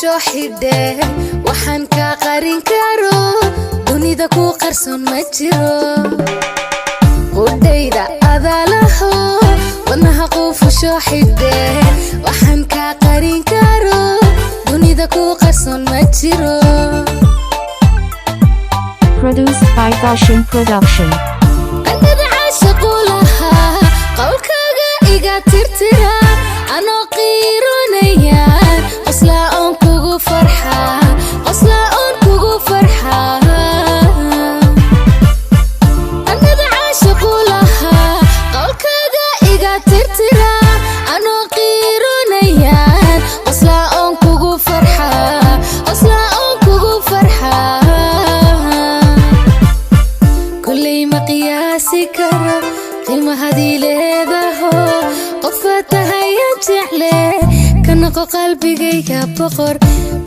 Quufusho xidhe, waxaan kaa qarin karo dunida ku qarsoon ma jiro. Qudhayda adaalaho, wadnaha quufusho xidhe, waxaan kaa qarin karo dunida ku qarsoon ma jiro. Produced by Goshen Production. Qandhada caashaqu lahaa, qowlkaaga iga tirtira, anoo qiironayaan qoslaa oon kugu farxaa, qoslaa oon kugu farxaa. Qandhada caashaqu lahaa, qowlkaaga iga tirtira, anoo qiironayaan qoslaa oon kugu farxaa, qoslaa oon kugu farxaa. Kulley ma qiyaasi karo qiimahadii leedaho, qofaad tahayaan jecle, ka noqo qalbigayga boqor.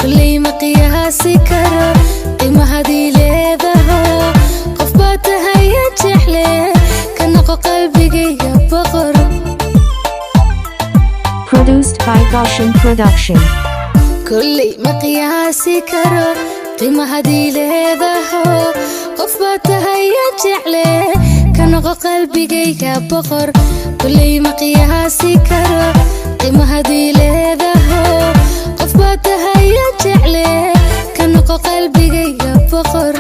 Kulley ma qiyaasi karo qiimahadii leedaho, qofbaad tahayaan jecle, ka noqo qalbigayga boqor. Produced by Goshen Production. Kulley ma qiyaasi karo qiimahadii leedaho, qof baad tahayaan jecle, ka noqo qalbigayga boqor. Kulley ma qiyaasi karo qiimahadii leedaho, qof baad tahayaan jecle, ka noqo qalbigayga boqor.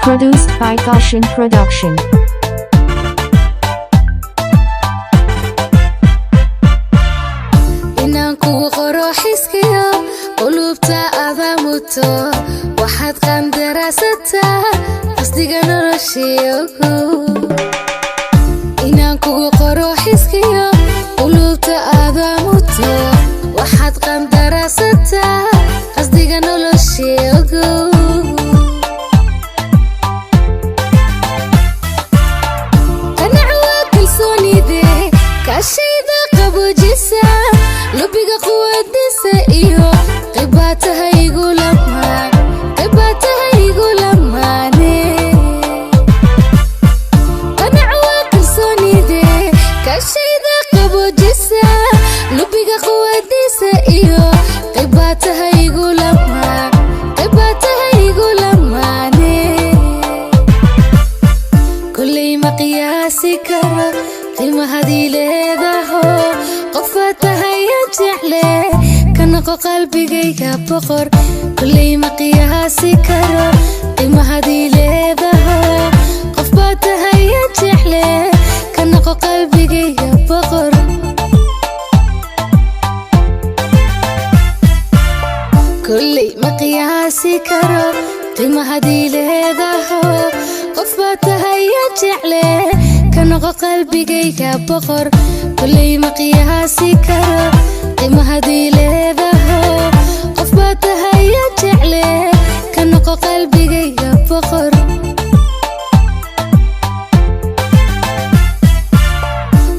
Produced by Goshen Production. Inaan kugu qoro xiskiyo qulubta adaa muto, waxaad qandaraasataa qasdiga noloshiyogu. Inaan kugu qoro xiskiyo qulubta adaa muto, waxaad qandaraasataa qasdiga noloshiyogu. Qanac waa kalsoonide, kaashayda qaboojisa, lubiga quwadisa iyo qibaataha igu lamaan, qibaataha igu lamaane. Qanac waa kalsoonide, kaashayda qaboojisa, lubiga quwadisa iyo qibaataha igu lamaan, qibaataha igu lamaane. Kulley ma qiyaasi karo qiimahadii leedaho, qofaad tahayaan jecle, ka noqo qalbigayga boqor. Kulley ma qiyaasi karo qiimahadii leedaho, qofbaad tahayaan jecle, ka noqo qalbigayga boqor. Kulley ma qiyaasi karo qiimahadii leedaho, qof baad tahayaan jecle, ka noqo qalbigayga boqor. Kulley ma qiyaasi karo qiimahadii leedaho, qof baad tahayaan jecle, ka noqo qalbigayga boqor.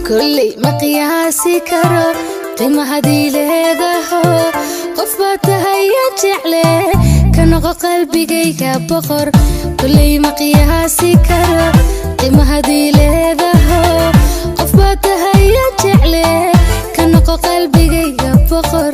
Kulley ma qiyaasi karo qiimahadii leedaho, qof baad tahayaan jecle, ka noqo qalbigayga boqor. Kulley ma qiyaasi karo qiimahadii leedaho, qof baad tahayaan jecle, ka noqo qalbigayga boqor.